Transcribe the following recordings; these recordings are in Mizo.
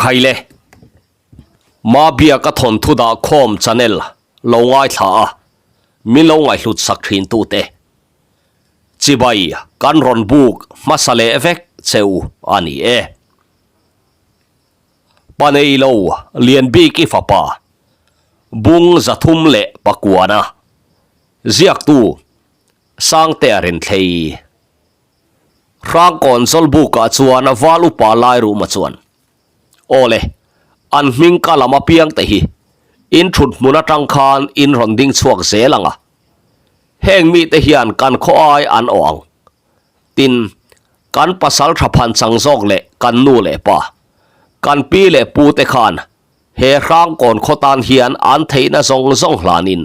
Khaile, Mabiaka thawnthu dah khawm channel lo ngaithla a, min lo ngaihhlut sak thin tute. Chibai kan rawn buk hmasa leh vek che u a ni e. Paneilo Lianbiki fapa Bung 309-a ziaktu Sangtea Renthlei. Hrangkawn Zawlbukah chuan Val Upa Lairuma chuan, Aw le, an hming ka lam apiang te hi in thut hmun atang khan in rawn ding chhuak zel ang a. Heng mite hian kan khaw ai an awh ang. Tin, kan pasal tha phan chang zawk leh kan nu leh pa, kan pi leh pu te khan He Hrangkawn khaw tan hian an theihna zawng zawng hlanin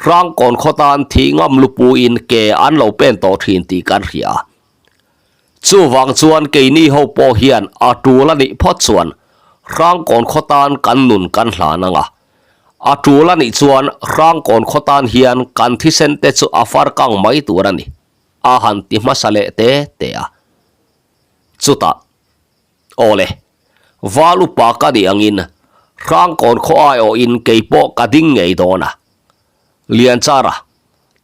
Hrangkawn khaw tan thih ngam lupuin ke an lo pen tawh thin tih kan hria. Chuvang chuan keini ho pawh hian a tul a nih phawt chuan Hrangkawn khaw tan kan nun kan hlan ang a. A tul a nih chuan Hrangkawn khaw tan hian kan thisen te chu a far kang mai tur a ni, a han ti hmasa leh te te a. Chutah. Aw le, Val upa ka nih angin Hrangkawn khaw aiawhin kei pawh ka ding ngei dawn a. Lianchara,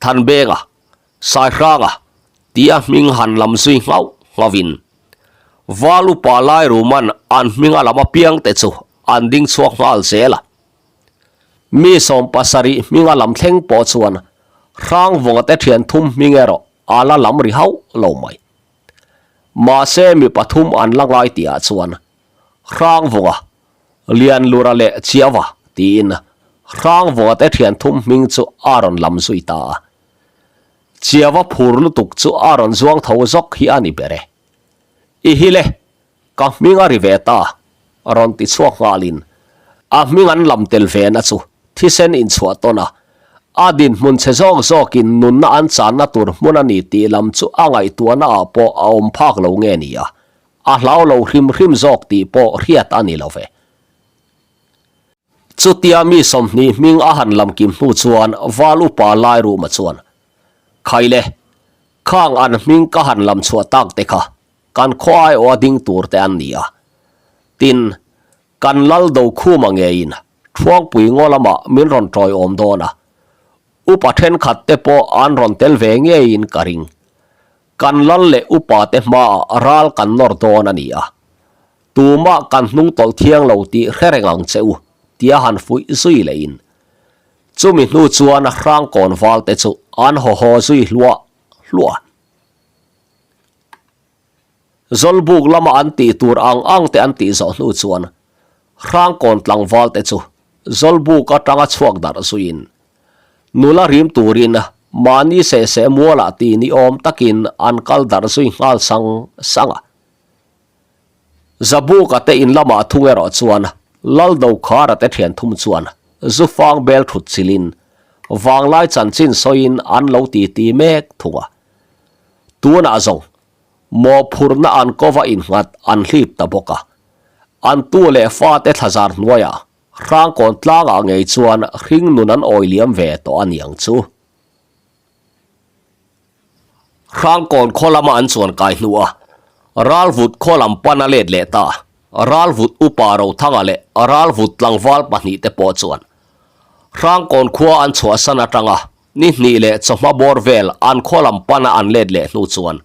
Thanbenga, Saihranga tia hming han lam zui nghauh nghauhin Val upa Lairuman an hminga lam apiangte chu an ding chhuak nghal zel a. Mi 70 hminga lam thleng pawh chuan Hrangvawngate thian thum hming erawh a la lam ri hauh lo mai. Mahse mi pathum an la ngai tihah chuan Hrangvunga, Lianlura leh Chiava tiin Hrangvunga te thian thum hming chu a rawn lam zui ta a. Chiava phur lutuk chu a rawn zuang tho zawk hi a ni ber e. I hi le, ka hming a ri ve ta, rawn ti chhuak nghalin a hming an lam tel ve na chu thisen inchhuah tawn a, a dinhmun chhe zawk zawkin nunna an channa tur hmun a ni tih lam chu a ngaihtuahna ah pawh a awm phak lo nge ni a, a hlau lo hrim hrim zawk tih pawh hriat a ni lo ve. Chutia mi 20 hming a han lam kim hnu chuan Val Upa Lairuma chuan, Khaile, khang an hming ka han lam chhuah tak te kha Kan khaw aiawh a ding tur te an ni a. Tin, kan lal do khuma ngeiin Thuangpui ngaw lamah min rawn tawiawm dawn a. Upa thenkhat te pawh an rawn tel ve ngeiin ka ring. Kan lal leh upa te hmaah ral kan nawr dawn a ni a. Tumah kan hnung tawlh thiang lo tih hre reng ang che u, tia han fuih zui lehin. Chumi hnu chuan Hrangkawn val te chu an haw haw zui hluah hluah. Zawlbuk lama an tih tur ang ang te an tih zawh hnu chuan Hrangkawn tlangval te chu Zawlbuk atanga chhuak darh zuiin nula rim turin mahni seh seh mualah ti ni awm takin an kal darh zui nghal sang sang a. Zabuka te in lamah thung erawh chuan Laldokhara te thian thum chuan zufang bel thut chilin vanglai chanchin sawiin an lo titi mek thung a. Tunah zawng, mawhphurhna an kova innghat an hlip ta bawk a. An tu leh fate thlazar hnuaiah Hrangkawn tlangah ngei chuan hring nun an awi liam ve tawh a niang chu. Hrangkawn khaw lama an chuan kai hnu a, Ralvut khaw lam pan a let leh ta. Ralvut upa Rothanga leh Ralvut tlangval pahnihte pawh chuan Hrangkawn khua an chhuahsan atanga Ni hnih leh chawhma bawr vel an khaw lam pana an let leh hnu chuan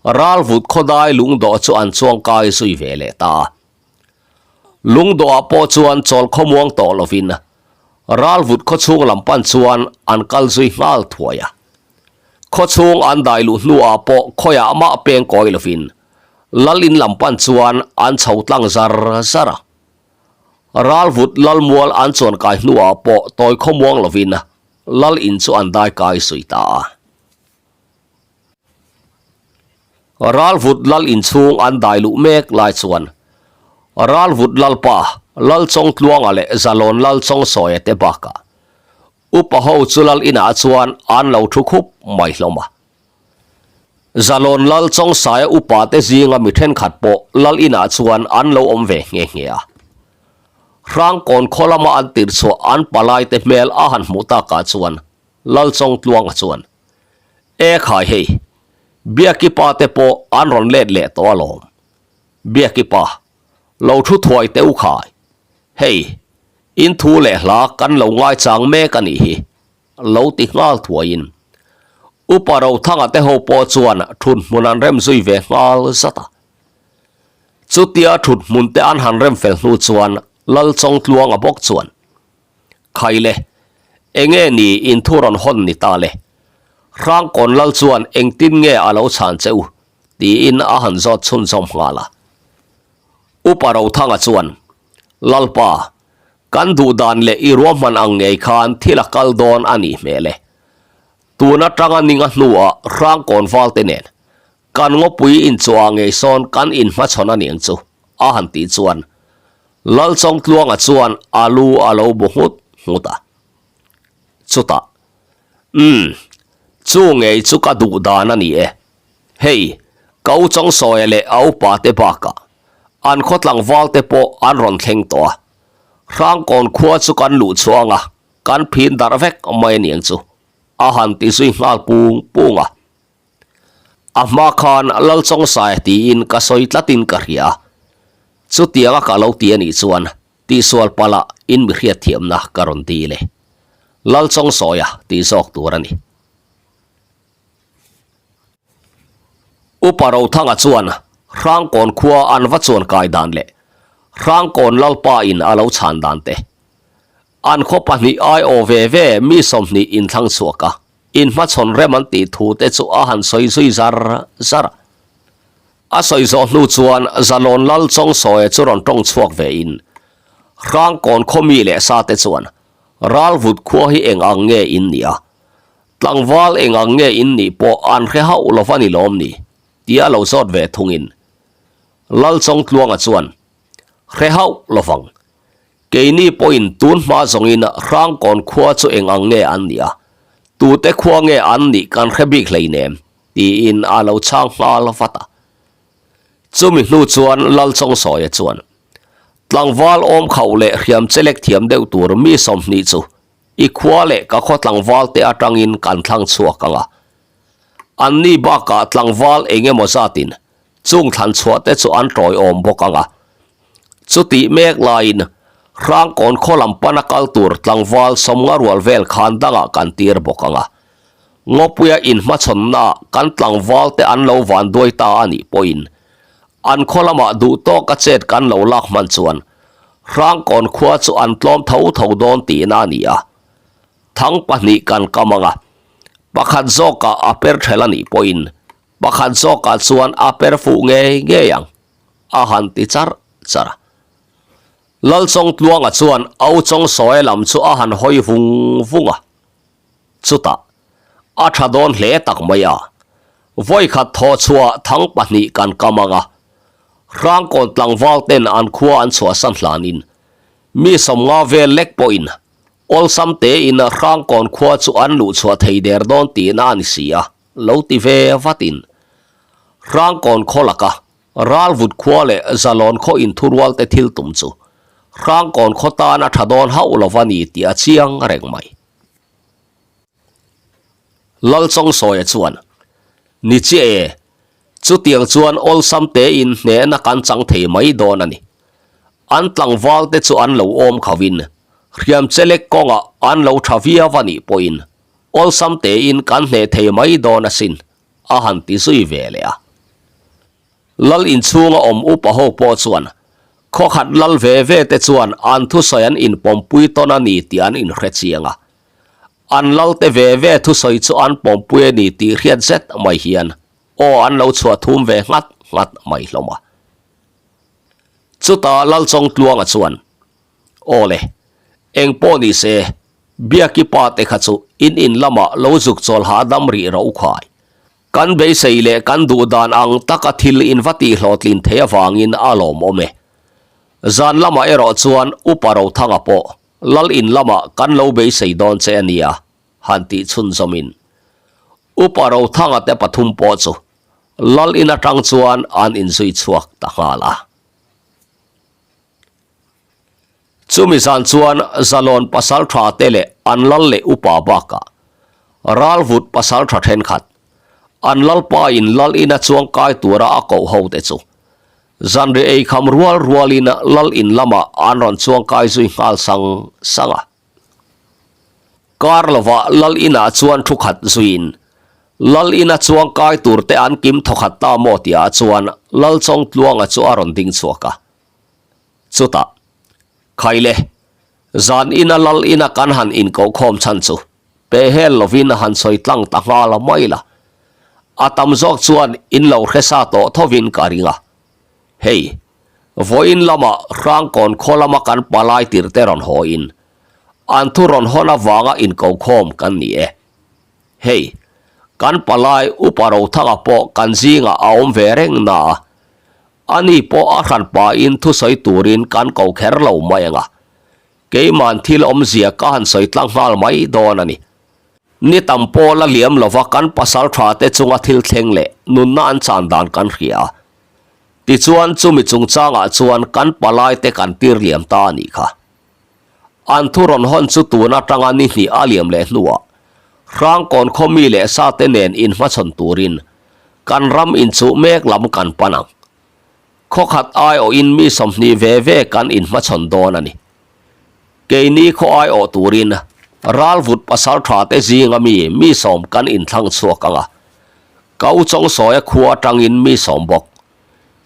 Ralvut khawdai lungdawh chu an chuang kai zui ve leh ta a. Lungdawhah pawh chuan chawl khawmuang tawh lovin Ralvut khawchhung lam pan chuan an kal zui nghal thuai a. Khawchhung an dai luh hnuah pawh khawiah mah peng kawi lovin Lal in lam pan chuan an chho tlang zar zar a. Ralvut Lalmual an chuan kai hnuah pawh tawi khawmuang lovin Lal in chu an dai kai zui ta a. Ralvut Lal in chhung an dai luh mek lai chuan Ralvut Lalpa Lalchawngtluanga leh Zalawn Lalchawngsawia te bakah Upa ho chu Lal inah chuan an lo thu khup mai hlawm a. Zalawn Lal Chawngsaia upa te zinga mi thenkhat pawh Lal inah chuan an lo awm ve nghe nghe a. Hrangkawn khaw lama an tirh chhuah an palai te hmel a han hmuh takah chuan Lal Chawngtluanga chuan, E khai hei, Biakipa te pawh an rawn let leh tawh alawm. Biakipa. Lo thu thuai teh u khai. Hei, in thu leh hla kan lo ngaichang mek a nih hi, lo ti nghal thuaiin. Upa Rothanga te ho pawh chuan thut hmun an rem zui ve nghal zat a. Chutia thut hmun te an han rem fel hnu chuan Lalchawngtluanga bawk chuan, Khaile, enge ni in thu rawn hawn ni ta le? Hrangkawn lal chuan engtin nge a lo chhan che u? tiin a han zawt chhunzawm nghal a. Upa Rothanga chuan, Lalpa, kan duh dan leh i ruahman ang ngei khan thil a kal dawn a nih hmel e. Tun atanga ninga hnuah Hrangkawn valte nen kan ngawpui inchhuah ngei sawn kan inhmachhawn a niang chu, a han tih chuan Lalchawngtluanga chuan a lu a lo bu nghut nghut a. Chutah, Umm, chu ngei chu ka duh dan a ni e. Hei, ka u Chawngsawia leh a upa te bakah an khaw tlangval te pawh an rawn thleng tawh a. Hrangkawn khua chu kan luh chhuang a, kan phin darh vek mai a niang chu, a han ti zui nghal pung pung a. A hma khan Lalchawngsaia tiin ka sawi tlatin ka hria a, chutianga ka lo ti a nih chuan tihsual palh ah in mi hriatthiamna ka rawn dil e. Lalchawngsawia tih zawk tur a ni. Upa Rothanga chuan Hrangkawn khua an va chuan kai dan leh Hrangkawn Lalpa in a lo chhan dan te, an khaw pahnih aiawh ve ve mi 20 inthlang chhuak a, inhmachhawn rem an tih thu te chu a han sawi zui zar zar a. A sawi zawh hnu chuan Zalawn Lal Chawngsawia chu rawn tawng chhuak ve in, Hrangkawn khaw mi leh sa te chuan Ralvut khua hi eng ang nge in nih a? Tlangval eng ang nge in nih pawh an hre hauh lo va ni lawm ni? tia lo zawt ve thungin Lal Chawngtluanga chuan, Hre hauh lo vang. Keini pawhin tun hma zawngin Hrangkawn khua chu eng ang nge an nih a, tute khua nge an nih kan hre bik hleinem, tiin a lo chhang nghal vat a. Chumi hnu chuan Lal Chawngsawia chuan, Tlangval awm khauh leh hriam chelek thiam deuh tur mi 20 chu i khua leh ka khaw tlangval te atangin kan thlang chhuak ang a. Anni bakah tlangval eng emaw zatin chung thlan chhuah te chu an tawiawm bawk ang a. Chutih mek laiin Hrangkawn khaw lam pana kal tur tlangval 50 rual vel khan dangah kan tir bawk ang a. Ngawpuia inhmachhawnnaah kan tlangval te an lo vanduai ta a nih pawhin an khaw lamah duh tawka chet kan lo lak hman chuan Hrangkawn khua chu an tlawm tho tho dawn tihna a ni a. Thang pahnih kan kam ang a, pakhat zawkah a per ṭhel a nih pawhin pakhat zawkah chuan a per fuh ngei ngei ang, a han ti charh charh a. Lalchawngtluanga chuan Au Chawngsawia lam chu a han hawi vung vung a. Chutah, a tha dawn hle tak mai a, vawikhat thaw chhuah thang pahnih kan kam ang a, Hrangkawn tlangval ten an khua an chhuahsan hlanin mi 50 vel lek pawhin awlsam tein Hrangkawn khua chu an luh chhuah thei der dawn tihna a ni si a, lo ti ve vatin Hrangkawn khaw laka Ralvut khua leh Zalawn khaw inthurual te thil tum chu Hrangkawn khaw tan a tha dawn hauh lova ni tih a chiang reng mai. Lalchawngsawia chuan, Ni chiah e, chutiang chuan awlsam tein hnehna kan chang thei mai dawn a ni. An tlangval te chu an lo awm khovin, hriam chelek kawngah an lo tha viau a nih pawhin awlsam tein kan hneh thei mai dawn asin, a han ti zui ve leh a. Lal inchhunga awm upa ho pawh chuan khawkhat lal ve ve te chuan an thusawi an inpawmpui tawn a ni tih an inhre chiang a. An lal te ve ve thusawi chu an pawmpui a ni tih hriat zet mai hian aw an lo chhuah thum ve nghat nghat mai hlawm a. Chutah Lalchawngtluanga chuan, Aw le, eng pawh ni se, Biaki pa te kha chu in in lamah lo zuk chawl hahdam rih rawh u khai. Kan beisei leh kan duh dan ang taka thil in va tih hlawhtlin thei avangin a lawmawm e. Zan lamah erawh chuan Upa Rothanga pawh Lal in lamah kan lo beisei dawn che a nia, han tih chhunzawmin Upa Rothanga te pathum pawh chu Lal in atang chuan an inzui chhuak ta nghal a. Chumi zan chuan Zalawn pasal tha te leh an lal leh upa bakah Ralvut pasal tha thenkhat, an lalpa in lal ina chuang kai tura a koh ho te chu. Zanri ei kham rual rualin lal in lamah an rawn chuang kai zui nghal sang sang a. Kar lovah lal inah chuan thu khat zuiin lal ina chuang kai tur te an kim thawkhat ta maw tihah chuan lal Chawngtluanga chu a rawn ding chhuak a. Chutah, Khaile, zan ina lal ina kan han inkohkhawm chhan chu pehhel lovin han sawi tlang ta nghal a mai la. A tam zawk chuan in lo hre sa tawh thovin ka ring a. Hei, vawiin lamah Hrangkawn khaw lama kan palai tirte rawn haw in, an thu rawn hawn avanga inkokhawm kan ni e. Hei, kan palai Upa Rothanga pawh kan zingah a awm ve reng na a, ani pawh a hran pahin thusawi turin kan ko kher lo mai ang a. Keiman thil awmzia ka han sawi tlang nghal mai dawn a ni. Ni tam pawh la liam lova kan pasal tha te chunga thil thleng leh nunna an chan dan kan hria a. Tichuan chumi chungchangah chuan kan palai te kan tir liam ta a nih kha. An thu rawn hawn chu tun atanga ni hnih a liam leh hnuah Hrangkawn khaw mi leh sa te nen inhmachhawn turin kan ram inchuh mek lam kan pan ang. Khawkhat aiawhin mi 20 ve ve kan inhmachhawn dawn a ni. Keini khaw aiawh turin ralvut pasal tha te zinga mi mi sawm kan inthlang chhuak ang a. Kau Chawngsawia khua atangin mi sawm bawk.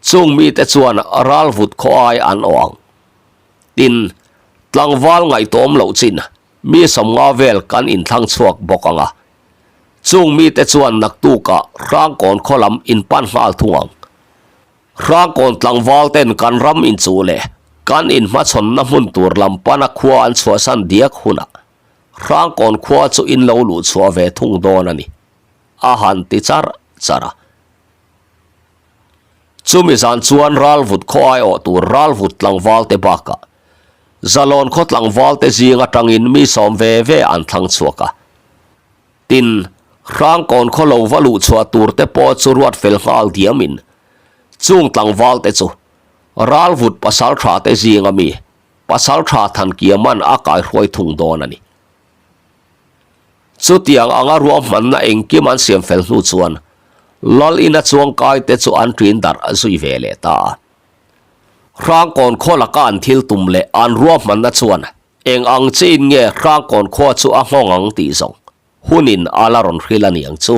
Chung mite chuan ralvut khaw ai an awh ang. Tin, tlangval ngaihtuahawm loh chin mi 50 vel kan inthlang chhuak bawk ang a. Chung mite chuan naktukah Hrangkawn khaw lam inpan nghal thung ang. Hrangkawn tlangval ten kan ram inchuh leh kan inhmachhawnna hmun tur lam pana khua an chhuahsan diak hunah Hrangkawn khua chu in lo luh chhuah ve thung dawn a ni, a han ti char char a. Chumi zan chuan ralvut khaw aiawh tur ralvut tlangval te bakah Zalawn khaw tlangval te zing atangin mi sawm ve ve an thlang chhuak a. Tin, Hrangkawn khaw lo va luh chhuah tur te pawh chu ruat fel nghal diamin chung tlangval te chu ralvut pasal tha te zinga mi pasal tha Thankiaman a kaihruai thung dawn a ni. Chutiang anga ruahmanna engkim an siam fel hnu chuan Lal ina chuangkai te chu an ṭin darh zui ve leh ta a. Hrangkawn khaw laka an thil tum leh an ruahmanna chuan eng ang chiin nge Hrangkawn khua chu a nghawng ang tih zawng hunin a la rawn hril a ni ang chu.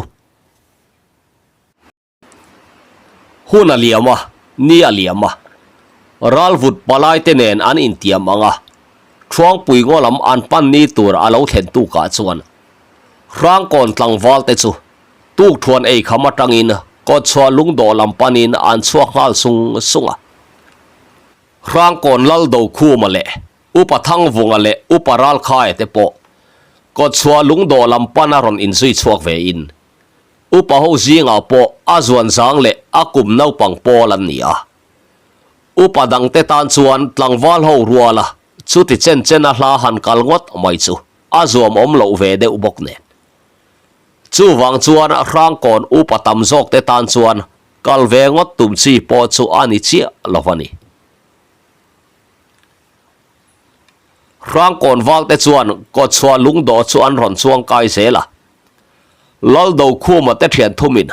Hun a liam a, ni a liam a. Ralvut palai te nen an intiam ang a, Thuangpui ngaw lam an pan ni tur a lo thlen tukah chuan Hrangkawn tlangval te chu tukthuan ei kham atangin kawtchhuah lungdawh lam panin an chhuak nghal sung sung a. Hrangkawn Lal Dokhuma leh Upa Thangvunga leh Upa Ralkhaia te pawh kawtchhuah lungdawh lam pana rawn inzui chhuak vein Upa ho zingah pawh a zuan zang leh a kum naupang pawl an ni a. Upa dangte tan chuan tlangval ho ruala chuti chen chena hla han kal ngawt mai chu a zuam awm loh ve deuh bawk nen. Chuvang chuan Hrangkawn upa tam zawkte tan chuan kal ve ngawt tum chi pawh chu a ni chiah lo a ni. Hrangkawn valte chuan kawtchhuah lungdawh chu an rawn chuang kai zel a. Laldokhuma te thian thumin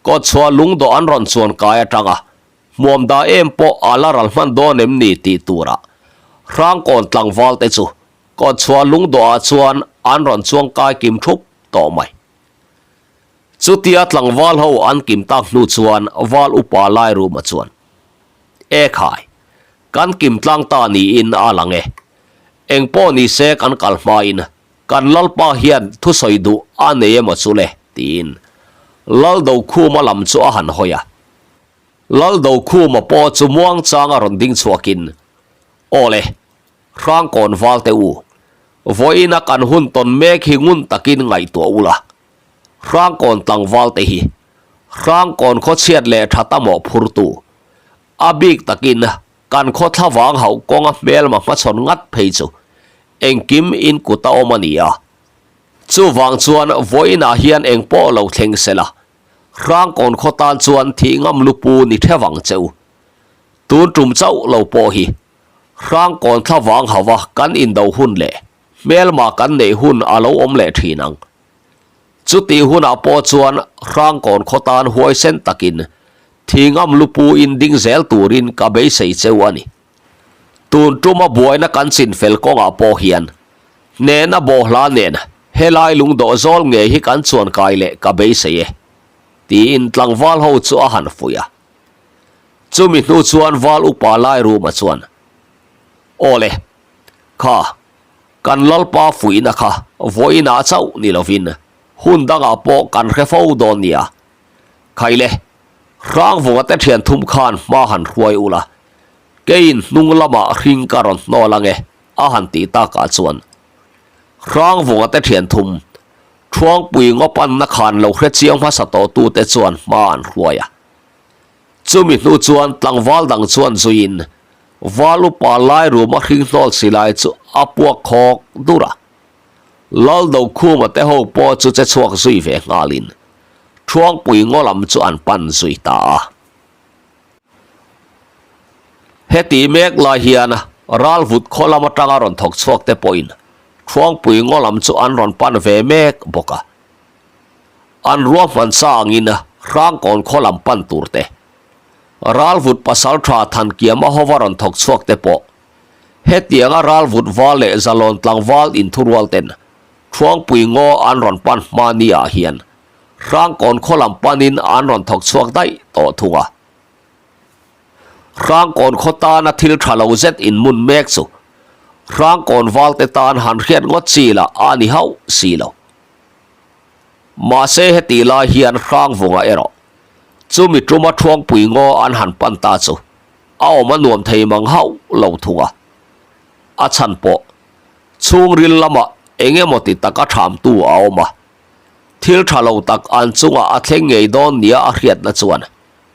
kawtchhuah lungdawh an rawn chuan kai atanga hmuam dah em pawh a la ral hman dawn em ni tih turah Hrangkawn tlangval te chu kawtchhuah lungdawhah chuan an rawn chuang kai kim thup tawh mai. Chutia tlangval ho an kim tak hnu chuan val upa Lairuma chuan, E khai, kan kim tlang ta niin a lang e. Eng pawh ni se kan kal hmain kan Lalpa hian thusawi duh a nei emaw chu le, tiin Laldokhuma lam chu a han hawi a. Laldokhuma pawh chu muangchang a rawn ding chhuakin, Aw le, Hrangkawn valte u, vawiina kan hun tawn mek hi ngun takin ngaihtuah ula. Hrangkawn tlangvalte hi Hrangkawn khawchhiat leh tha ta mawh phurtu, a bik takin kan khaw thlavang hauh kawnga hmelma hmachhawn ngat phei chu engkim in kut a awm a ni a. Chuvang chuan vawiinah hian eng pawh lo thleng sela, Hrangkawn khaw tan chuan thih ngam lupu ni thevang che u. Tun tum chauh lo pawh hi Hrangkawn thlavang hauha kan indo hun leh hmelma kan neih hun a lo awm leh thin ang. Chutih hunah pawh chuan Hrangkawn khaw tan huaisen takin. Thingam lupu in ding zel turin ka beisei cheu a ni. Tun tuma buaina kan chinfel kawngah pawh hian hnehna bawhhla nen helai lungdawh zawl ngei hi kan chuan kai leh ka beisei e, tiin tlangval ho chu a han fuih a. Chumi hnu chuan val upa Lairuma chuan, Aw le, kha, kan lalpa fuihna kha vawiinah chauh ni lovin hun dangah pawh kan hre fo dawn nia. Khaile, Hrangvunga te thian thum khan hma han hruai ula, keiin hnung lamah hring ka rawn hnawl ange a han tih takah chuan Hrangvunga te thian thum Thuangpui ngaw panna khan lo hre chiang hmasa tawhtute chuan hma an hruai a. Chumi hnu chuan tlangval dang chuan zuiin Val upa lai ruma hring hnawl silai chu a puak khawk dur a. Laldokhuma te ho pawh chu che chhuak zui ve nghalin Thuangpui ngaw lam chu an pan zui ta a. Heti mek lai hian Ralvut khaw lam atanga rawn thawk chhuak te pawhin Thuangpui ngaw lam chu an rawn pan ve mek bawk a. An ruahman sa angin Hrangkawn khaw lam pan tur te, Ralvut pasaltha Thankiama hova rawn thawk chhuak te pawh hetianga Ralvut val leh Zalawn tlangval inthurual ten Thuangpui ngaw an rawn pan hma ni ah hian Hrangkawn khaw lam panin an rawn thawk chhuak daih tawh thung a. Hrangkawn khaw tana thil tha lo zet inmun mek chu Hrangkawn valte tan han hriat ngawt chi lah a ni hauh si lo. Mahse heti lai hian Hrangvunga erawh chumi tuma Thuangpui ngaw an han pan ta chu a awm a nuam thei mang hauh lo thung a. A chhan pawh chhungril lamah eng emaw ti taka thamtu a awm a, thil tha lo tak an chungah a thleng ngei dawn nia a hriatna chuan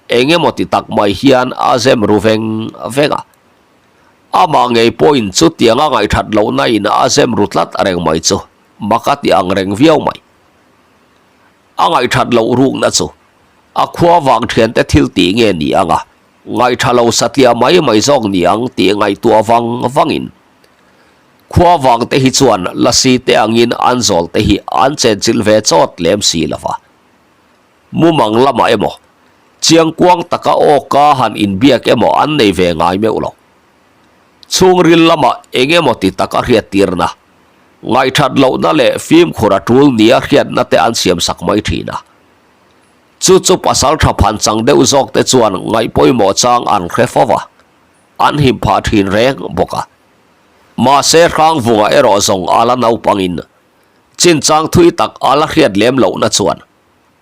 eng emaw ti tak mai hian a zem ru veng veng a. Amah ngei pawhin chutianga ngaihthat lohna in a zem ru tlat reng mai chu mak a ti ang reng viau mai. A ngaihthat loh rukna chu a khua vang thiante thil tih nge ni ang a, ngaihtha lo satliah mai mai zawk ni ang tih ngaihtuah vang vangin khua vang te hi chuan lasi te angin an zawl te hi an chenchilh ve chawt lem si lo va. Mumang lamah emaw, chiangkuang taka awka han inbiak emaw an nei ve ngai meuh lo. Chhungril lamah eng emaw ti taka hriattirna, ngaihthat lohna leh fimkhur a tul nia hriatna te an siamsak mai thin a. Chu chu pasal tha phan chang deuh zawk te chuan ngaih pawimawh chang an hre fo va, an him phah thin reng bawk a. Mahse Hrangvunga erawh zawng a la naupangin chinchang thui tak a la hriat lem lohna chuan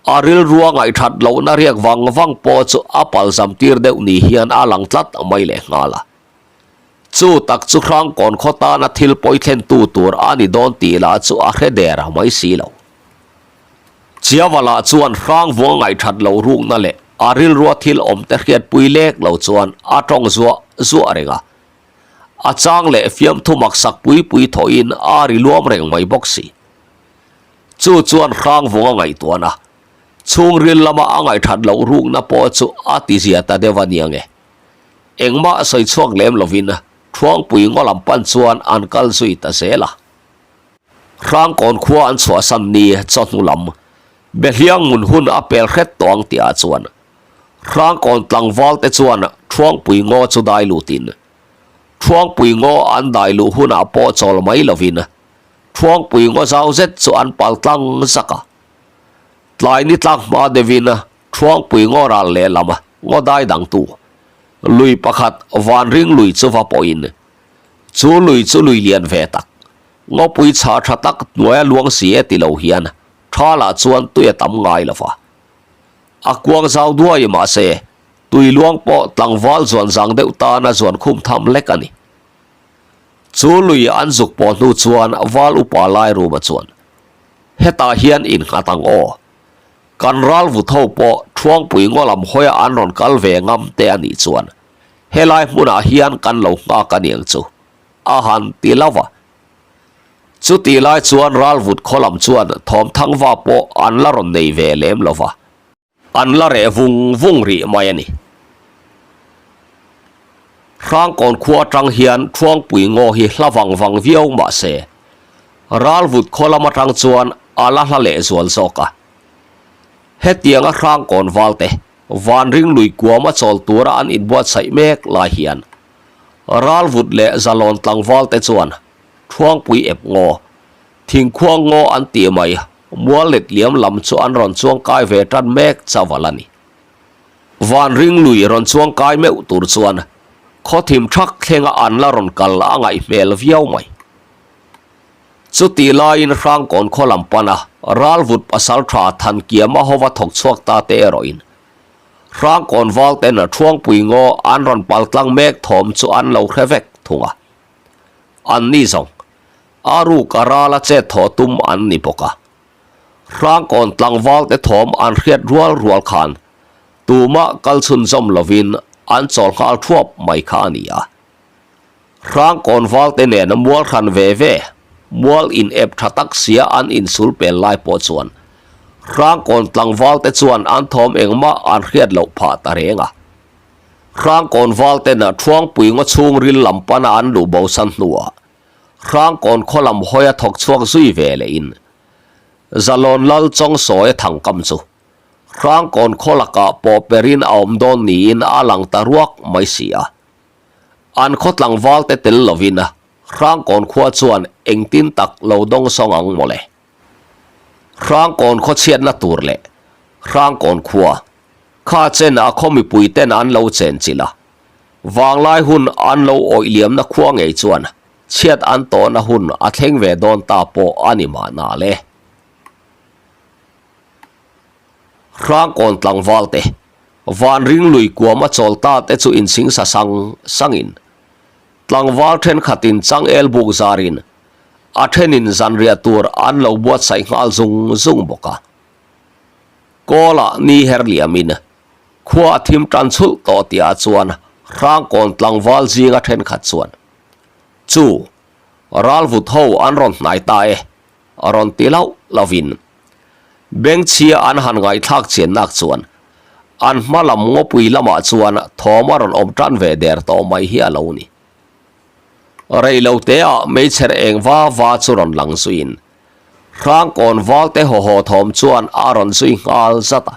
a rilrua ngaihthat lohna riak vang vang pawh chu a palzam tir deuh ni hian a lang tlat mai leh nghal a. Chu tak chu Hrangkawn khaw tana thil pawi thlentu tur a ni dawn tih lah chu a hre der mai si lo. Chiavala chuan Hrangvunga ngaihthat loh rukna leh a rilrua thil awmte hriatpui lek lo chuan a tawng zuah zuah reng a. A chang leh fiamthu maksak pui pui thawhin a ri luam reng mai bawk si. Chu chuan Hrangvunga ngaihtuahna, chhungril lama a ngaihthat loh rukna pawh chu a tizia ta deuh a nia nge. Engmah sawi chhuak lem lovin Thuangpui ngaw lam pan chuan an kal zui ta zel a. Hrangkawn khua an chhuahsan ni chawhnu lam Behliang ngun hun a pel hret tawh ang tihah chuan Hrangkawn tlangval te chuan Thuangpui ngaw chu dai lutin Thuangpui ngaw an dai luh hunah pawh chawl mai lovin Thuangpui ngaw zau zet chu an pal tlang zak a. Tlai ni tlak hma deuhin Thuangpui ngaw ral lehlam ngaw dai dangtu lui pakhat Vanring lui chu va pawhin chu lui chu lui lian ve tak, ngawpui chhah tha tak hnuaia luang si e ti lo hian thalah chuan tui a tam ngai lo va. A kuang zau duai mahse tui luang pawh tlangval zuan zang deuh tana zuan khum tham lek a ni. Chu lui an zuk pawh hnu chuan val upa lai ruma chuan, Hetah hian innghat ang aw. Kan ral vut ho pawh Thuangpui ngaw lam hawia an rawn kal ve ngam te a nih chuan helai hmunah hian kan lo nghak a niang chu a han ti lo va. Chutih lai chuan ral vut khaw lam chuan thawmthangva pawh an la rawn nei ve lem lo va. An la reh vung vung rih mai a ni. Hrangkawn khua atang hian Thuangpui ngaw hi hla vang vang viau mah se, Ralvut khaw lam atang chuan a la hla leh zual zawk a. Hetianga Hrangkawn valte. Vanring lui kuama chawl tura an inbuatsaih mek lai hian Ralvut leh Zalawn tlangval te chuan Thuangpui ep ngaw, thingkhuang ngaw an tih mai mual let liam lam chu an rawn chuang kai ve tan mek chaval a ni. Vanring lui rawn chuang kai meuh tur chuan khawthim thak thlenga an la rawn kal a ngaih hmel viau mai. Chutih laiin Hrangkawn khaw lam pana Ralvut pasaltha Thankiama hova thawk chhuak ta te erawhin Hrangkawn val ten Thuangpui ngaw an rawn pal tlang mek thawm chu an lo hre vek thung a. An ni zawng, a ruk a rala chet thawh tum an ni bawk a. Hrangkawn tlangval te thawm an hriat rual rual khan tumah kal chhunzawm lovin an chawl nghal thuap mai kha a ni a. Hrangkawn val te nen mual hran ve ve, mual in ep tha tak sia an insul pel lai pawh chuan Hrangkawn tlangval te chuan an thawm engmah an hriat loh phah ta reng a. Hrangkawn val ten Thuangpui ngaw chhungril lam pana an luh bosan hnuah Hrangkawn khaw lam hawi a thawk chhuak zui ve leh in Zalawn Lal Chawngsawia thangkam chu Hrangkawn khaw lakah pawh perin a awm dawn niin a lang ta ruak mai si a. An khaw tlangval te tel lovin Hrangkawn khua chuan engtin tak lo dawng sawng ang mawle. Hrangkawn khaw chhiatna tur leh Hrangkawn khua kha chen a khaw mipui ten an lo chen chilh a, vanglai hun an lo awih liamna khua ngei chuan chhiat an tawhna hun a thleng ve dawn ta pawh a ni mahna le. Hrangkawn tlangval te, Vanring lui kuam a chawl ta te chu insing sa sang sangin, tlangval thenkhatin changel buk zarin a thenin zanriah tur an lo buatsaih nghal zung zung bawk a. Kawlah ni her liamin khua a thim tan chhulh tawh tihah chuan Hrangkawn tlangval zinga thenkhat chuan, Chu, ralvut ho an rawn hnai ta e, a rawn ti lauh lovin bengchhia an han ngaihthlak chian nak chuan an hma lam ngawpui lamah chuan thawm a rawn awm tan ve der tawh mai hi a lo ni. Rei lo teah meichher eng va va chu rawn lang zuiin Hrangkawn valte haw haw thawm chuan a rawn zui nghal zat a.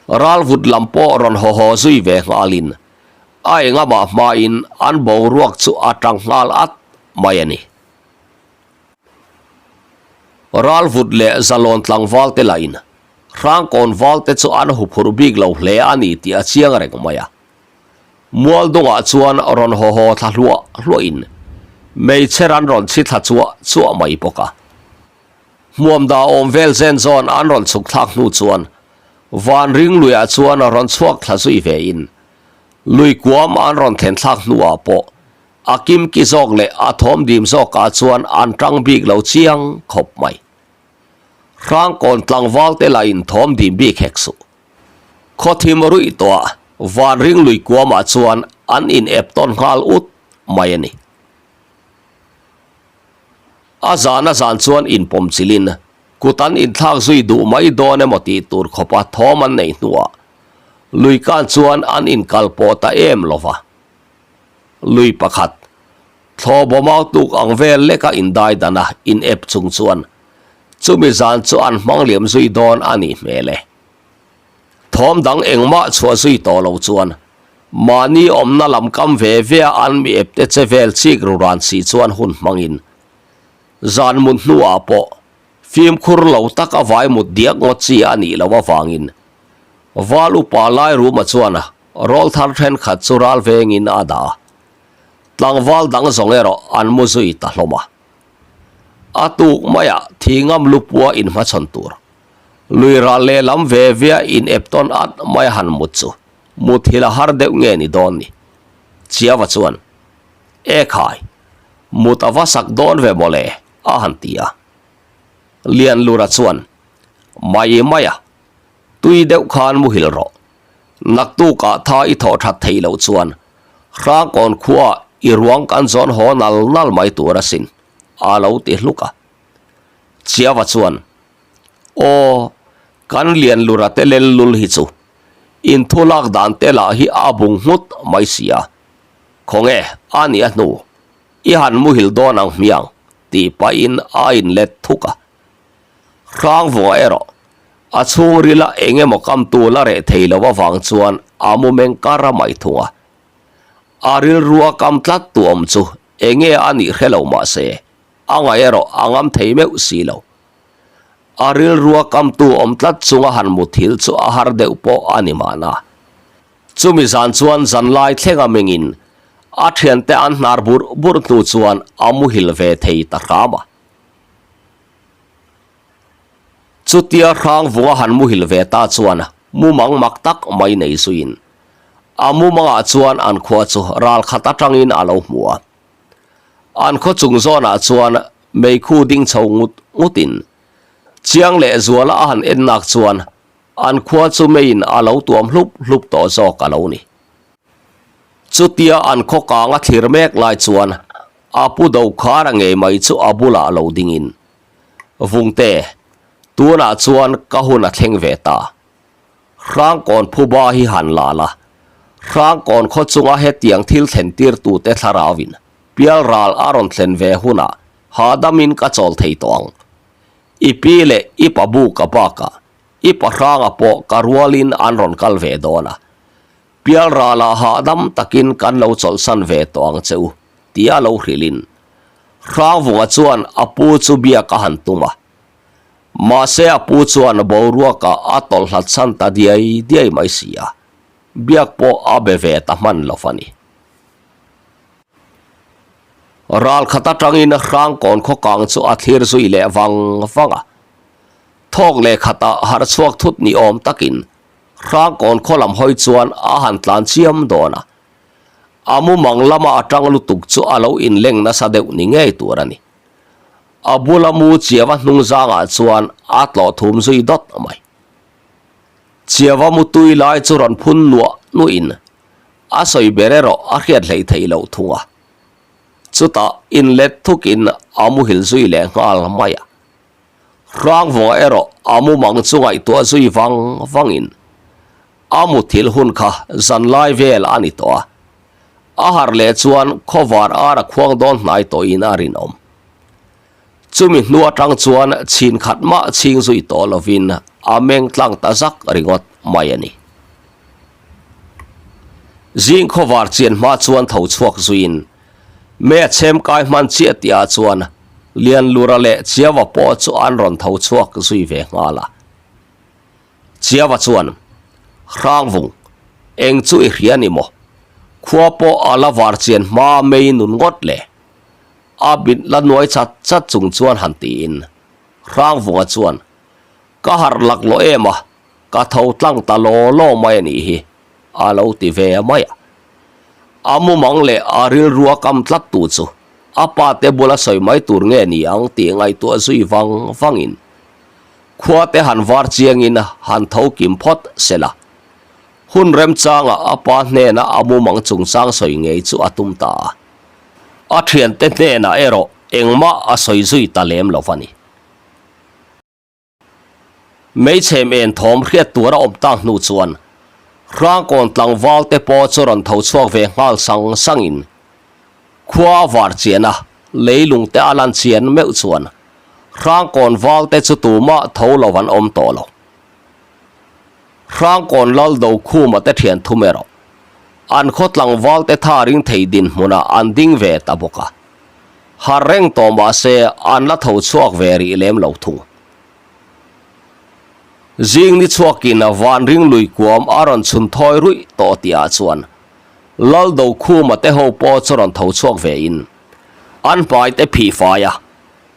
Ralvut lam pawh rawn haw haw zui ve nghalin a engamah hmain an boruak chu a tang nghal at mai a ni. Ralvut leh Zalawn tlangval te lahin Hrangkawn valte chu an huphurh bik lo hle a ni tih a chiang reng mai a. Mualdungah chuan rawn haw haw thla hluah hluahin meichher an rawn chhi thla chuah chuah mai bawk a. Hmuamda awm vel zen zawn an rawn chhuk thlak hnu chuan Vanring luiah chuan rawn chhuak thla zui vein lui kuam an rawn thlen thlak hnuah pawh a kimki zawk leh a thawm dim zawkah chuan an tang bik lo chiang khawp mai. Hrangkawn tlangval te lahin thawm dim bik hek suh. Khawthim ruih tawhah Vanring lui kuamah chuan an in ep tawn nghal ut mai a ni. A zan a zan chuan inpawm chilhin kut an inthlak zui duh mai dawn emaw tih tur khawpa thawm an neih hnuah lui kan chuan an inkal pawh ta em lova. Lui pakhat, thlawhbaw mau tuk ang vel leka indai dana in ep chung chuan chumi zan chu an hmang liam zui dawn a nih hmel e. Thawm dang engmah chhuah zui tawh lo chuan mahni awmna lam kam ve ve a an mi ep te che vel chik ru ran si chuan hun hmangin zan mut hnuah pawh fimkhur lo taka vai mut diak ngawt chi a nih loh avangin Val upa Lairuma chuan Rawl thar thenkhat chu ral vengin a dah a, tlangval dang zawng erawh an mu zui ta hlawm a. A tuk maiah thi ngam lupua inhmachhawn tur, lui ral lehlam ve vea in ep tawn at mai a han mut chu muthilh a har deuh nge ni dawn ni? Chiava chuan, E khai, mut a va sak dawn ve mawle, a han ti a. Lianlura chuan, Mai mai a, Tui deuh khan muhil rawh. Naktukah tha i thawh that theih loh chuan Hrangkawn khuaah i ruang kan zawn haw nal nal mai tur asin, a lo ti hluk a. Chiava chuan, Aw, kan lian lura te lel lul hi chu inthu lak dan te lah hi a bung nghut mai si a, khawnge a nih a hnu, i han muhil dawn ang hmiang, tih pahin a inlet thuk a. Hrangvunga erawh. A chhungrila eng emaw kamtu la reh thei lo avang chuan a mu meng kar a mai thung a. A rilru a kam tlat tu awm chu eng nge a nih hre lo mah se, a ngaih erawh a ngam thei meuh si lo. A rilru a kamtu awm tlat chunga han muthil chu a har deuh pawh a ni mahna. Chumi zan chuan zanlai thlenga mengin a thiante an hnar burh burh hnu chuan a muhil ve thei ta hram a. Chutia Hrangvunga han muhil ve ta chuan mumang mak tak mai nei zuiin a mumangah chuan an khua chu ral khat atangin a lo hmu a. An khaw chung zawnah chuan meikhu ding chho ngut ngutin Chiang leh Zuala a han ennak chuan An khua chu meiin a lo tuam hlup hlup tawh zawk a lo ni. Chutia an khaw kang a thlir mek lai chuan a pu Dokhara ngei mai chu a bulah lo dingin, Vungte, tunah chuan ka hun a thleng ve ta. Hrangkawn phuba hi han la la, Hrangkawn khaw chunga hetiang thil thlen tirtute thlarauin pialral a rawn thlen ve hunah hahdamin ka chawl thei tawh ang. I pi leh i pa buka bakah i pa hranga pawh ka rualin an rawn kal ve dawn a, pialralah hahdam takin kan lo chawlhsan ve tawh ang che u, tia lo hrilhin Hrangvunga chuan a pu chu biak a han tum a. Mahse a pu chuan boruakah a tawlh hlat chhan ta diai diai mai si a, biak pawh a be ve ta hman lo a ni. Ral khat atangin Hrangkawn khaw kang chu a thlir zui leh vang vang a. Thawk leh khatah harh chhuak thut ni awm takin Hrangkawn khaw lam hawi chuan a han tlan chiam dawn a. A mumang lama a tang lutuk chu a lo inleng nasa deuh ni ngei tur a ni. A bula mu Chiava hnung zangah chuan a tlawh thum zui dawt mai. Chiava mutui lai chu rawn phun nuah nuahin A sawi ber erawh a hriat hleih theih loh thung a. Chutah inlet thukin a muhil zui leh nghal mai a. Hrangvunga erawh a mumang chu ngaihtuah zui vang vangin a muthilh hun kha zanlai vel a ni tawh a. A harh leh chuan khawvar ar a khuang dawn hnai tawhin a rinawm. Chumi hnu atang chuan chhin khat mah chhing zui tawh lovin a meng tlang ta zak ringawt mai a ni. Zing khawvar chian hma chuan tho chhuak zuiin mei a chhem kai hman chiah tihah chuan Lianlura leh Chiava pawh chu an rawn tho chhuak zui ve nghal a. Chiava chuan, Hrangvung, eng chu i hria ni maw? Khua pawh a la var chian hma mei nun ngawt le. A bit la nuai chat chat chung chuan han tiin Hrangvunga chuan, Ka harh laklawh em a, ka tho tlang ta law law mai a nih hi, a lo ti ve mai a. A mumang leh a rilru a kam tlat tu chu a pa te bula sawi mai tur nge ni ang tih ngaihtuah zui vang vangin khua te han var chiangin han tho kim phawt se la. Hun remchangah a pa hnena a mumang chungchang sawi ngei chu a tum ta a. A thiante hnenah erawh engmah a sawi zui ta lem lo a ni. Hmeichhe men thawm hriat tur a awm tak hnu chuan Hrangkawn tlangval te pawh chu rawn tho chhuak ve nghal sang sangin khua a var chian a, leilung te a lan chian meuh chuan Hrangkawn val te chu tumah tho lo an awm tawh lo. Hrangkawn lal Dokhuma te thian thum erawh an khaw tlangval te tha ring thei dinhmunah an ding ve ta bawk a. Har reng tawh mah se an la tho chhuak ve rih lem lo thung. Zing ni chhuakin van ring lui kuam a rawn chhun thawi ruih tawh tihah chuan Lal Dokhuma te ho pawh chu rawn tho chhuak ve in an hmai te phih fai a,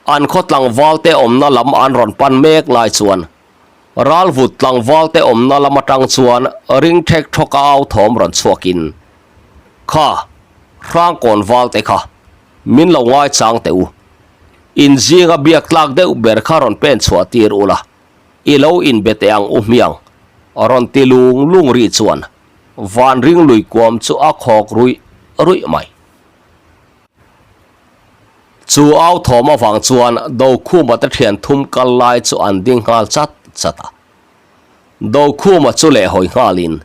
an khaw tlangval te awmna lam an rawn pan mek lai chuan Ralvut tlangval te awmna lam atang chuan ring thek thawka au thawm rawn chhuakin Kha, Hrangkawn val te kha, min lo ngaichang teh u. In zinga biak tlak deuh ber kha rawn pen chhuah tir ula, i lo inbe teh ang u hmiang, rawn ti lung lung ri chuan van ring lui kuam chu a khawk ruih ruih mai. Chu au thawm avang chuan Dokhuma te thian thum kal lai chu an ding nghal chat chat a. Dokhuma chu lehhawi nghalin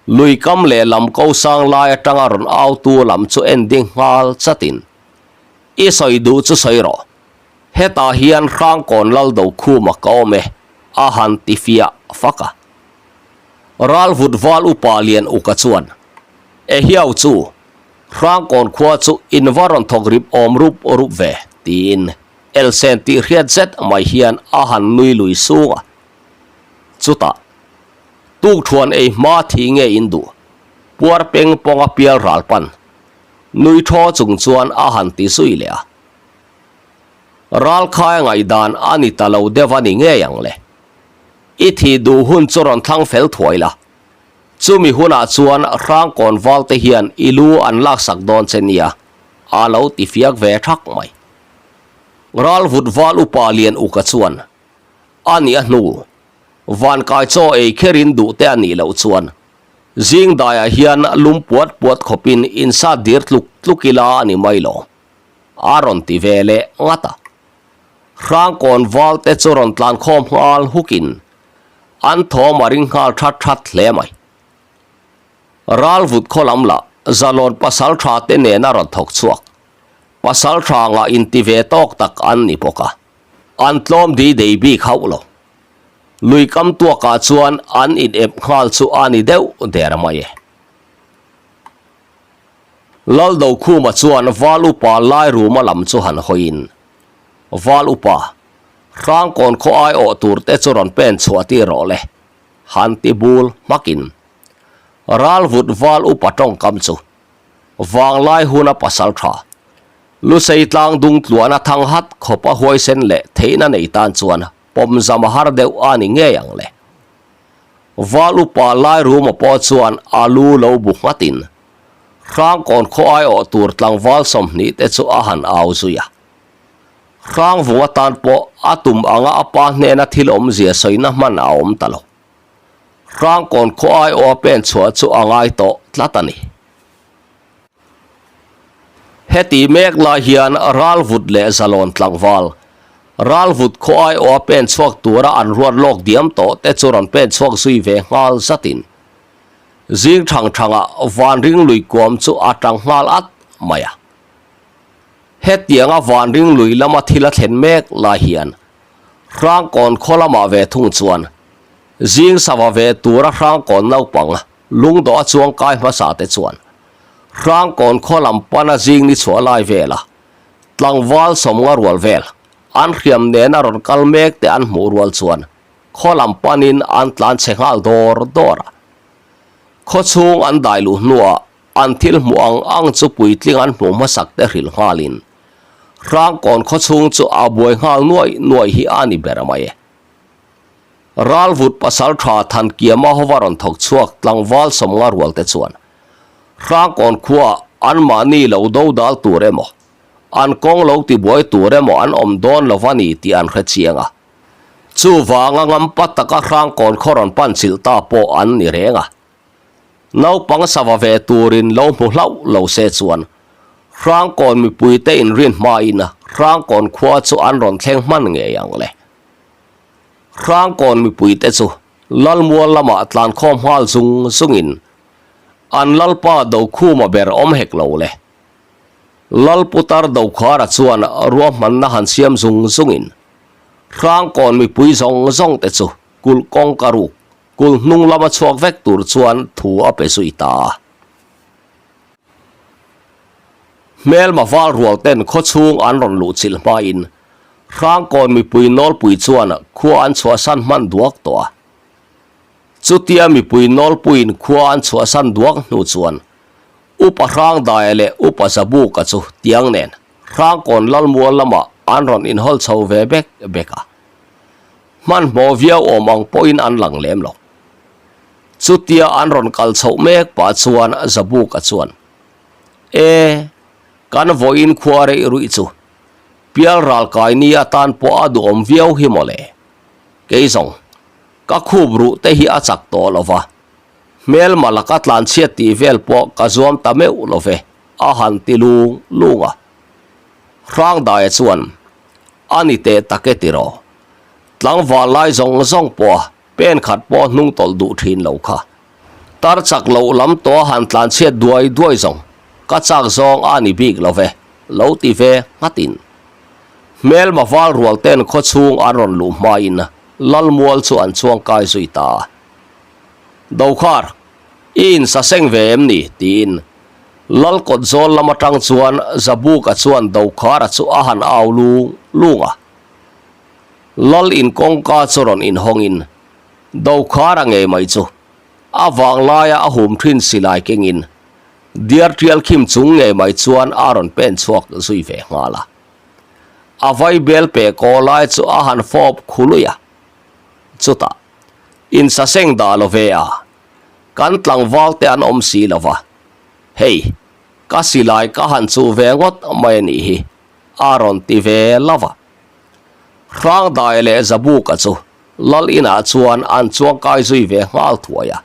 Lui kam leh lam ko sang lai atanga rawn au tu lam chu en ding nghal chatin, I sawi duh chu sawi rawh. Hetah hian Hrangkawn Laldo Khuma ka awm e. a han ti fiah fak a. Ralvut val upa lian uka chuan, Ehiau chu, Hrangkawn khua chu in va rawn thawk rip awm rup rup ve, tiin Elsen tih hriat zet mai hian a han nui lui sung a. Chutah, Tukthuan ei hma thih nge in duh? Puar peng pawnga pial ral pan nui thaw chung chuan a han ti zui leh a. Ralkhai ngaihdan a ni ta lo deuh a ni ngei ang le. I thih duh hun chu rawn thlang fel thuai la. Chumi hunah chuan Hrangkawn valte hian i lu an laksak dawn che nia, a lo ti fiak ve thak mai. Ralvut val upa lian uka chuan a nih a hnu, vankai chaw ei kherin duh te a nih loh chuan zing daiah hian lum puat puat khawpin insat dir tluk tluk ila a ni mai lo, a rawn ti ve leh ngat a. Hrangkawn valte chu rawn tlan khawm nghal hukin an thawm a ring nghal that that hle mai. Ralvut khaw lam lah Zalawn pasal tha te nena rawn thawk chhuak pasal tha ngah inti ve tawk tak an ni bawk a, an tlawm dei dei bik hauh lo. Lui kam tuakah chuan an in ep nghal chu a ni deuh der mai e. Laldokhuma chuan Val Upa Lairuma lam chu han hawiin, Val Upa, Hrangkawn khaw aiawh tur te chu rawn pen chhuah tir rawh le, han ti bul hmakin Ralvut Val Upa tawngkam chu Vanglai huna pasal tha, Lusei tlang dung tluana thang hat khawp a huaisen leh theihna nei tan chuan pawm zam a har deuh a ni ngei ang le. Val upa Lairuma pawh chuan a lu lo bu nghatin Hrangkawn khaw aiawh tur tlangval 20 te chu a han au zui a. Hrangvung atan pawh a tum anga a pa hnena thil awmzia sawina hman a awm ta lo. Hrangkawn khaw aiawha pen chhuah chu a ngai tawh tlat a ni. Heti mek lai hian Ralvut leh Zalawn tlangval, Ralvut khaw aiawha pen chhuak tura an ruat lawk diam tawh te chu rawn pen chhuak zui ve nghal zatin zing thang thangah Vanring lui kuam chu a tang nghal at mai a. Hetianga Vanring lui lama thil a thlen mek lai hian Hrangkawn khaw lamah ve thung chuan zing sava ve tura Hrangkawn naupang lungdawh a chuang kai hmasa te chuan Hrangkawn khaw lam pana zing ni chhuah lai vela tlangval sawmnga rual vel an hriam nena rawn kal mek te an hmuh rual chuan khaw lam panin an tlan chhe nghal dawr dawr a. Khaw chhung an dai luh hnuah an thil hmuh ang ang chu puitling an hmuh hmasak te hrilh nghalin Hrangkawn khaw chhung chu a buai nghal nuai nuai hi a ni ber mai e. Ralvut pasal tha Thankiama hova rawn thawk chhuak tlangval sawmnga rual te chuan Hrangkawn khuaah anmahni lo do dal tur emaw, an kawng lo tibuai tur emaw an awm dawn lo va ni tih an hre chiang a. Chuvanga ngampa taka Hrangkawn khaw rawn pan chilh ta pawh an ni reng a. Naupang sava ve turin lo hmu hlauh lo se chuan Hrangkawn mipuite inrin hmain Hrangkawn khua chu an rawn thleng hman ngei ang le. Hrangkawn mipuite chu Lalmual lamah tlankhawm nghal zung zungin an Lalpa Dokhuma ber awm hek lo le. Lalputar Dokhara chuan ruahmanna han siam zung zungin Hrangkawn mipui zawng zawngte chu kulh kawngka ruk Kul hnung lama chhuak vek tur chuan thu a pe zui ta a. Hmelma val rual ten khaw chhung an rawn luh chilh hmain Hrangkawn mipui nawlpui chuan khua an chhuahsan hman duak tawh a. Chutia mipui nawlpuiin khua an chhuahsan duak hnu chuan Upa Hrangdaia leh Upa Zabuka chu tiang nen Hrangkawn Lalmual lamah an rawn inhawl chho ve bek bek a. Hmanhmawh viau awm ang pawhin an lang lem lo. Chutia an rawn kal chhoh mek pah chuan Zabuka chuan, E, kan vawiin khua reih ruih chu pial ral kai ni atan pawh a duhawm viau hi maw le. Kei zawng, ka khup ruh te hi a chak tawh lo va, hmelma laka tlanchhiat tih vel pawh ka zuam ta meuh lo ve, a han ti lung lung a. Hrangdaia chuan, A ni teh tak e tiraw? Tlangval lai zawng zawng pawh a pen khat pawh hnung tawlh duh thin lo kha. Tar chak loh lam tawh a han tlan chhiat duai duai zawng ka chak zawng a ni bik lo ve, lo ti ve nghatin. Hmelma val rual ten khaw chhung an rawn luh hmain. Lalmual chu an chuang kai zui ta a. Dokhar, i insaseng ve em ni? tiin Lal kawt zawl lam atang chuan Zabuka chuan Dokhara chu a han au lung lung a. Lal in kawngka chu rawn inhawngin Dokhara ngei mai chu a vanglaia a hum thin silai kengin diar tial khim chung ngei mai chuan a rawn pen chhuak zui ve nghal a. A vaibel peh kaw lai chu a han fawp khului a. Chutah, Insaseng dah lo ve a, kan tlangval te an awm si lo va, hei, ka silai ka han chuh ve ngawt mai a nih hi, a rawn ti ve lo va. Hrangdai leh Zabuka chu Lal inah chuan an chuangkai zui ve nghal thuai a.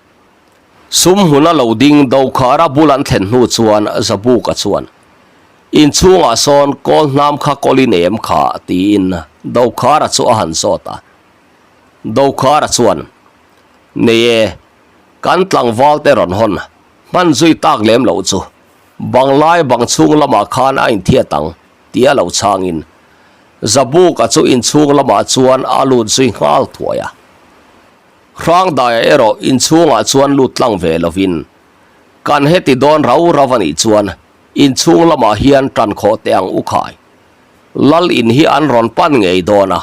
Sum hmuna lo ding Dokhara bul an thlen hnu chuan Zabuka chuan, Inchhungah sawn kawl hnam kha kawl i nei em kha? tiin Dokhara chu a han zawt a. Dokhara chuan, Nei e, kan tlangval te rawn hawn, hman zui tak lem loh chu banglai bang chhung lamah khan a inthiat ang, tia lo chhangin Zabuka chu inchhung lamah chuan a lut zui nghal thuai a. Hrangdaia erawh inchhungah chuan lut tlang ve lovin, Kan heti dawn rau rau a nih chuan inchhung lamah hian tan khawh teh ang u khai. Lal in hi an rawn pan ngei dawn a,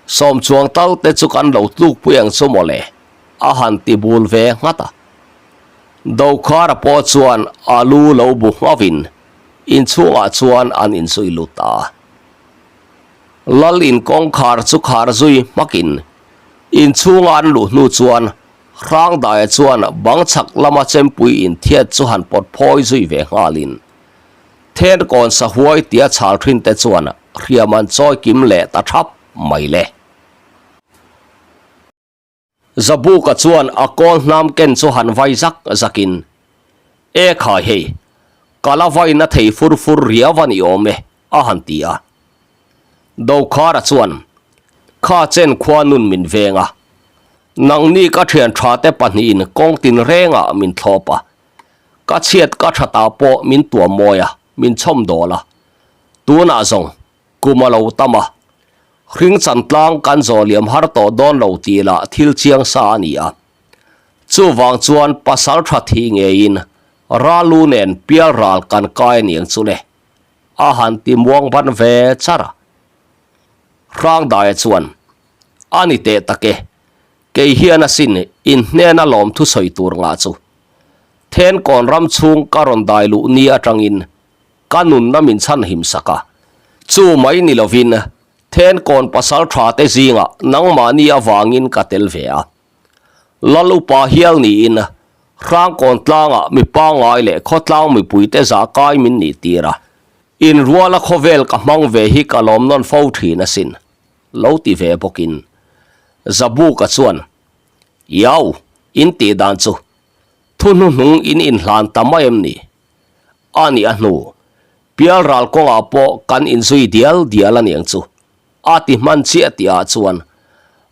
sawm chuang tal te chu kan lo tlukpui ang chu mawle, a han ti bul ve nghat a. Dokhara pawh chuan a lu lo bu nghavin inchhungah chuan an inzui lut ta a. Lal in kawngkhar chu khar zui hmakin inchhunga an luh hnu chuan Hrangdaia chuan bang chhak lama chempui inthiat chu han pawt phawi zui ve nghalin Thenkawn sahuai tia chhal thin te chuan hriam an chawi kim leh ta thap mai le. Zabuka chuan a kawl hnam ken chu han vai zak zakin, E khai hei, ka la vaina thei fur fur riau a ni awm e, a han ti a. Dokhara chuan, Kha chen khua nun min veng a, nangni ka thian tha te pahnihin kawng tin rengah min thlawp a, ka chhiat ka thatah pawh min tuam mawi a, min chhawm dawl a, tunah zawng Kum a lo tam a, hring chan tlang kan zawh liam har tawh dawn lo tih lah thil chiang sa a ni a. Chuvang chuan pasal tha thih ngeiin Ralu nen pial ral kan kai a niang chu le, a han ti muang ban ve char a. Hrangdaia chuan, A ni teh tak e, kei hian asin inhnena lawmthu sawi tur ngah chu. Thenkawn ram chhung ka rawn dai luh ni atangin Ka nunna min chhan him sak a. Chu mai ni lovin Thenkawn pasal tha te zingah nangmahni avangin ka tel ve a. Lal upa hial niin Hrangkawn tlangah mi pangngai leh khawtlang mipuite zah kai min nih tir a. Inruala khawvel ka hmang ve hi ka lawm nawn fo thin asin, lo ti ve bawkin Zabuka chuan, Iau, in tih dan chu thu hnuhnung in inhlan ta mai em ni? A nih a hnu, pial ral kawngah pawh kan inzui dial dial a niang chu, a ti hman chiah tih ah chuan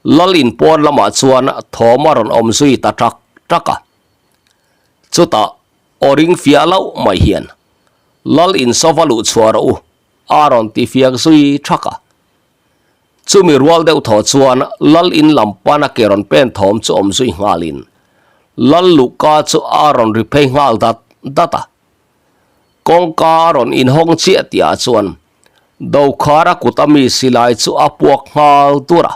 Lal in pawn lamah chuan thawm a rawn awm zui ta ṭak ṭak a. Chutah aw ring fiah loh mai hian, Lal in sava luh chhuah rawh u, a rawn ti fiak zui ṭhak a. Chumi rual deuh thaw chuan Lal in lam pana ke rawn pen thawm chu awm zui nghalin Lal luhka chu a rawn ri phei nghal dat dat a. Kawngka a rawn inhawng chiah tihah chuan Dokhara kuta mi silai chu a puak nghal dur a.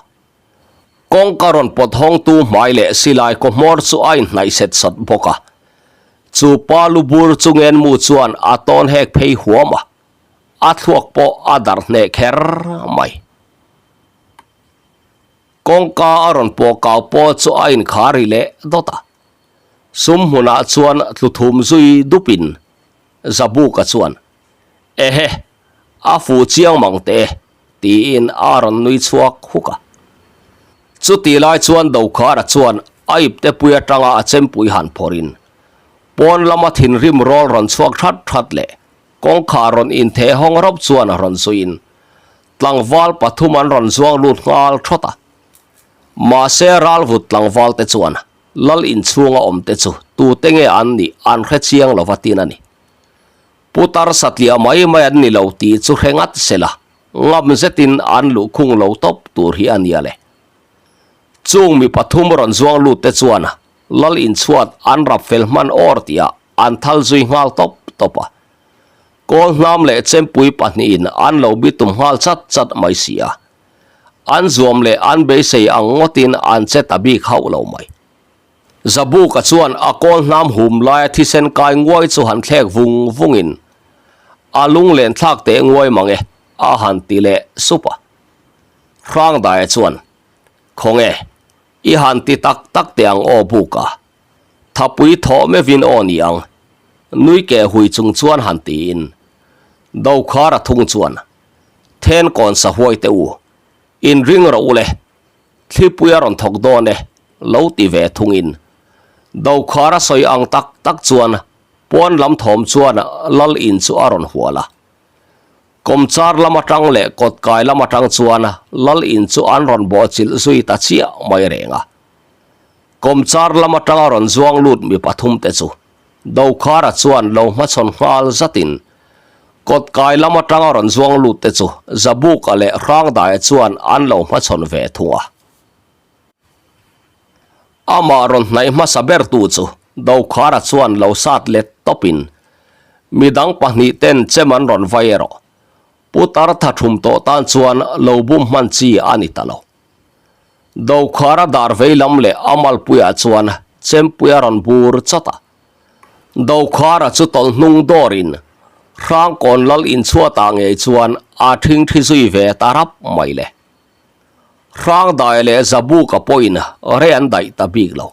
Kawngka rawn pawt hawngtu hmai leh silai kaw hmawr chu a inhnaih set sawt bawk a. Chu pa lu bur chu ngenmu chuan a tawn hek phei huam a. A thluak pawh a darh hneh kher mai. Kawngka a rawn pawh kau pawh chu a inkhar ri leh dawt a. Sum hmunah chuan tlu thum zui dupin Zabuka chuan, Ehe, a fuh chiang mang teh e, tiin a rawn nui chhuak huk a. Chutih lai chuan Dokhara chuan a ipte pui atanga a chempui han phawrhin pawn lama thinrim rawl rawn chhuak that that leh Kawngkhar rawn intheh hawng rawp chuan a rawn zuiin tlangval pathum an rawn zuang lut nghal thawt a. Mahse ralvut tlangval te chuan lal inchhunga awm te chu tute nge an nih an hre chiang lova tin a ni. Putar satliah mai mai an ni lo tih chu hre ngat se la, ngam zetin an luhkhung lo tawp tur hi a nia le. Chung mi pathum rawn zuang lut te chuan lal inchhuat an rap fel hman awr tihah an thal zui nghal tawp tawp a. Kawl hnam leh chempui pahnihin an lo bitum nghal chat chat mai si a. An zuam leh an beisei ang ngawtin an che ta bik hauh lo mai. Zabuka chuan a kawl hnam hum laia thisen kai nguai chu han thlek vung vungin a lunglen thlak teh nguai mang e a han ti leh sup a. Hrangdaia chuan, Khawnge, i han ti tak tak teh ang aw Buka. Thapui thawh meuhin aw ni ang, nui keh hui chung chuan han tiin Dokhara thung chuan, Thenkawn sahuai teh u, inring rawh u le, Thlipui a rawn thawk dawn e, lo ti ve thungin Dokhar a sawi ang tak tak chuan pawn lam thawm chuan lal in chu a rawn hual a. Kawmchar lam atang leh kawtkai lam atang chuan lal in chu an rawn bawhchilh zui ta chiah mai reng a. Kawmchar lam atanga rawn zuang lut mi pathum te chu Dokhara chuan lo hmachhawn nghal zatin Kawtkai lam atanga rawn zuang lut te chu Zabuka leh Hrangdaia chuan an lo hmachhawn ve thung a. Amah rawn hnaih hmasa bertu chu Dokhara chuan lo sat let tawpin midang pahnih ten chem an rawn vai erawh Putar tha thum tawh tan chuan lo bum hman chi a ni ta lo. Dokhara dar vei lam leh a malpuiah chuan chempui a rawn bur chawt a. Dokhara chu tawlh hnung dawrin Hrangkawn lal inchhuatah ngei chuan a thingthi zui ve ta rap mai le. Hrangdai leh Zabuka pawhin rei an daih ta bik lo.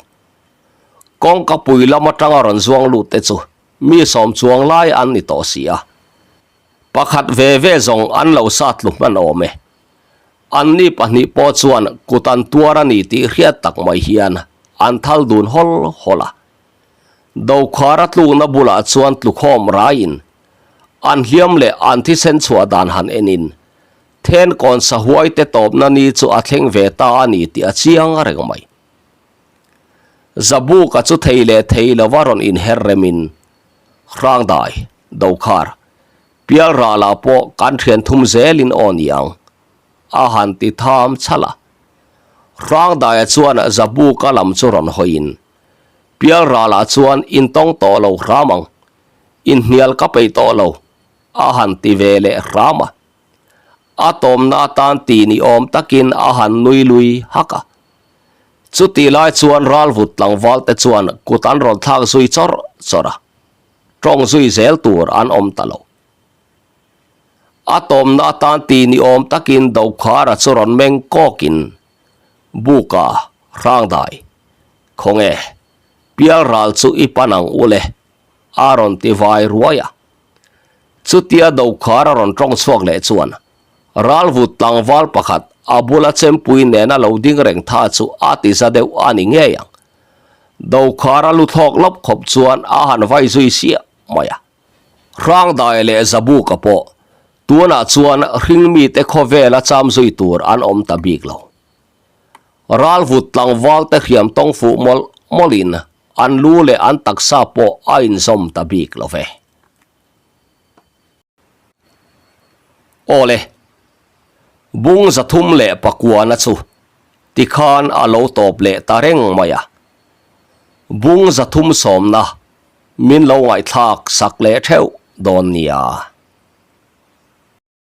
Kawngka pui lam atanga rawn zuang lut te chu mi sawm chuang lai an ni tawh si a. Pakhat ve ve zawng an lo sat tlu hman awm e. Anni pahnih pawh chuan kut an tuar a ni tih hriat tak mai hian an thal dun hawl hawl a. Dokhara tlukna bulah chuan tlukhawm raiin an hliam leh an thisen chhuah dan han enin Thenkawn sahuaite tawpna ni chu a thleng ve ta a ni tih a chiang reng mai. Zabuka chu thei leh thei lova rawn inher remin Hrangdai, Dokhar, Pialrahlah pawh kan thian thum zelin aw ni ang, a han ti tham chhalh a. Hrangdaia chuan Zabuka lam chu rawn hawiin, Pialrahlah chuan intawng tawh lo hram ang, inhnial ka peih tawh lo, a han ti ve leh hram a. A tawmna atan ti ni awm takin a han nui lui hak a. Chutih lai chuan ralvut tlangvalte chuan kut an rawn thlak zui chawrh chawrh a. Tawng zui zel tur an awm ta lo. A tawmna atan ti ni awm takin Dokhara chu rawn meng kawkin, Buka, Hrangdai, khawnge, Pialral chu i pan ang u le, a rawn ti vai ruai a. Chutia Dokhara rawn tawng chhuak leh chuan Ralvut tlangval pakhat a bula chempui nena lo ding reng tha chu a ti za deuh a ni ngei ang. Dokhara lu thlawk lawp khawp chuan a han vai zui siah mai a. Hrangdai leh Zabuka pawh tunah chuan hringmite khawvela cham zui tur an awm ta bik lo. Ralvut tlangval te hriam tawng fuh mawlh mawlhin an lu leh an taksa pawh a inzawm ta bik lo ve. Aw le, bung 300 leh pakuana chu tikhan a lo tawp leh ta reng mai a. Bung 370 min lo ngaihthlak sak leh theuh dawn nia.